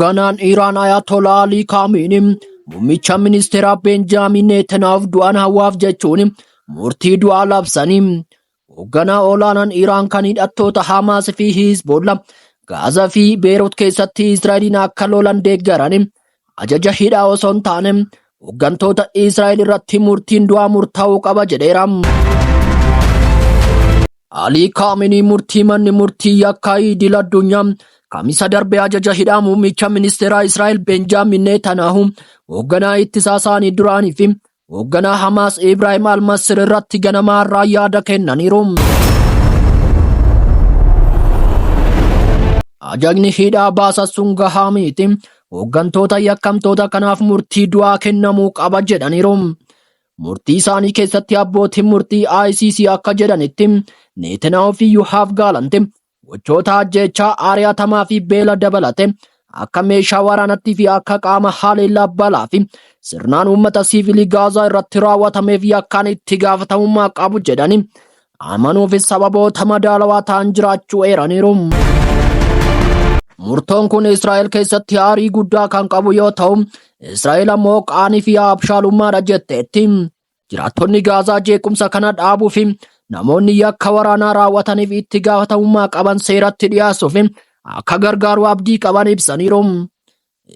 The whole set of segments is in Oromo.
Hoogganaan Iraan Ayatollah Ali Khamenei muummicha ministeeraa Benjaamin Netanyahuuf du'an hawwaaf jechuun murtii du'aa labsanii. Hoogganaa olaanaan Iraan kan hidhattoota Hamaas fi Hizbollah Gaazaa fi Beerut keessatti Israa'eliin akka lolan deeggaran ajaja hidhaa osoo hin taane hooggantoota Israa'el irratti murtiin du'aa murtaa'uu qaba jedheera. Alii Kaaminii murtii manni murtii yakkaa idil addunyaa Kamisa darbe ajaja hidhaa muummicha ministeeraa Israa'el Benjaamin Netanyahu hoogganaa ittisaa isaanii duraanii fi hoogganaa Hamaas Ibraahim Almasir irratti ganama har'aa yaada kennaniiru. Ajajni hidhaa baasa sun gahaa miti. Hooggantoota yakkamtoota kanaaf murtii du'aa kennamuu qaba jedhaniiru. Murtii isaanii keessatti abbootiin murtii ICC akka jedhanitti Netanyahu fi Yoav Gallant gochoota ajjeechaa ari'atamaa fi beela dabalate akka meeshaa waraanatti fi akka qaama haleellaa balaa fi sirnaan uummata siivilii Gaazaa irratti raawwatameef yakkaan itti gaafatamummaa qabu jedhani amanuufis sababoota madaalawaa ta'an jiraachuu eeraniiru. Murtoon kun Israa'el keessatti aarii guddaa kan qabu yoo ta'u, Israa'el ammoo qaanii fi abshaalummaadha jetteetti. Jiraattonni Gaazaa jeequmsa kana dhaabuu fi namoonni yakka waraanaa raawwataniif itti gaafatamummaa qaban seeratti dhiyaasuuf akka gargaaru abdii qaban ibsaniiru.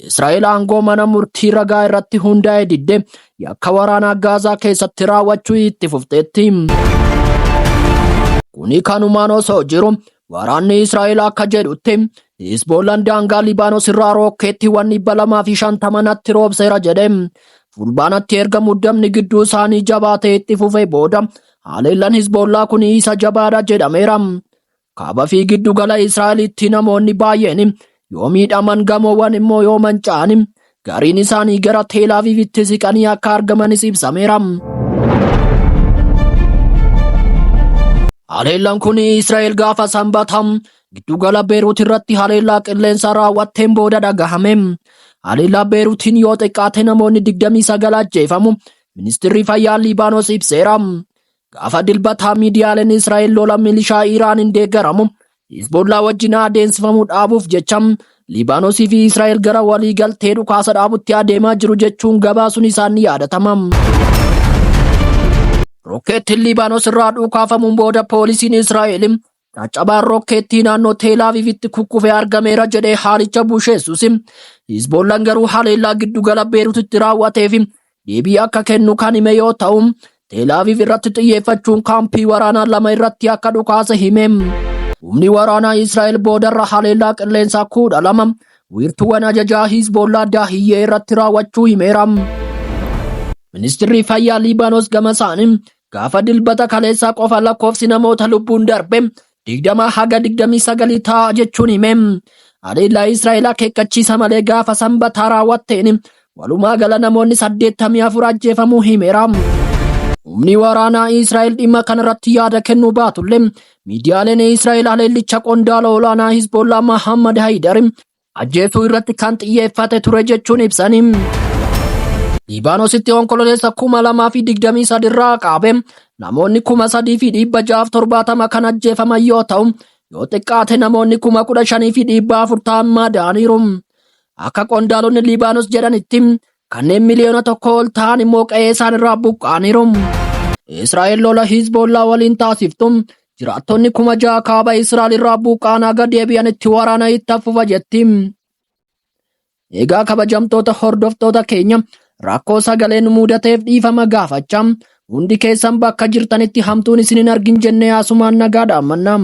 Israa'el aangoo mana murtii ragaa irratti hundaa'e didde yakka waraanaa Gaazaa keessatti raawwachuu itti fufteetti. Kuni kanumaan osoo jiru waraanni Israa'el akka jedhutti Hizboollaan daangaa Libaanos irraa rookkeettiiwwan 250 natti roobseera jedhe. Fulbaanatti erga muddamni gidduu isaanii jabaatee itti fufee booda haleellaan Hizboollaa kun isa jabaadha jedhameera. Kaaba fi giddugala Israa'elitti namoonni baay'een yoo miidhaman gamoowwan immoo yoo manca'an gariin isaanii gara Teel Aviivitti siqanii akka argamanis ibsameera. Haleellaan kun Israa'el gaafa Sanbataa giddugala Beerut irratti haleellaa qilleensaa raawwatteen booda dhagahame. Haleellaa Beerutiin yoo xiqqaate namoonni 29 ajjeefamu ministeerri fayyaa Liibaanos ibseera. Gaafa Dilbataa miidiyaaleen Israa'el lola milishaa Iraaniin deeggaramu Hizbollaa wajjin adeemsifamu dhaabuuf jecha Liibaanosii fi Israa'el gara walii galtee dhukaasa dhaabutti adeemaa jiru jechuun gabaasuun isaan ni yaadatama. Rokkeettiin Liibaanos irraa dhukaafamuun booda poolisiin Israa'el caccabaan rokkeettii naannoo Teel Aviivitti kukkufee argameera jedhee haalicha busheessus Hizbollaan garuu haleellaa giddugala Beerutitti raawwateef deebii akka kennu kan hime yoo ta'u, Teel Aviv irratti xiyyeeffachuun kaampii waraanaa lama irratti akka dhukaase hime. Humni waraanaa Israa'el boodarra haleellaa qilleensaa 12 wiirtuuwwan ajajaa Hizbollaa Daahiyyee irratti raawwachuu himeera. Ministirri Fayyaa Liibaanos gama isaanii gaafa Dilbata kaleessaa qofa lakkoofsi namoota lubbuun darbe 20 haga 29 ta'a jechuun hime. Haleellaa Israa'el akeekkachiisa malee gaafa Sanbataa raawwatteen walumaa gala namoonni 84 ajjeefamuu himeera. Humni waraanaa Israa'el dhimma kanarratti yaada kennuu baatullee miidiyaaleen Israa'el haleellicha qondaala olaanaa Hizbollaa Mahammad Haydar ajjeesuu irratti kan xiyyeeffate ture jechuun ibsanii. Liibaanositti Onkololeessa 2023 irraa qabe namoonni 3,670 kan ajjeefaman yoo ta'u, yoo xiqqaate namoonni 15,400 ta'an madaa'aniiru. Akka qondaalonni Liibaanos jedhanitti kanneen miliyoona 1 ol ta'an immoo qe'ee isaan irraa buqqa'aniiru. Israa'el lola Hizbollaa waliin taasiftu jiraattonni 6,000 kaaba Israa'el irraa buqqa'an haga deebi'anitti waraana itti fufa jetti. Egaa kabajamtoota hordoftoota keenya, rakkoo sagaleen mudateef dhiifama gaafachaa, hundi keessan bakka jirtanitti hamtuun isin hin argin jennee asumaan nagaa dhaammanna.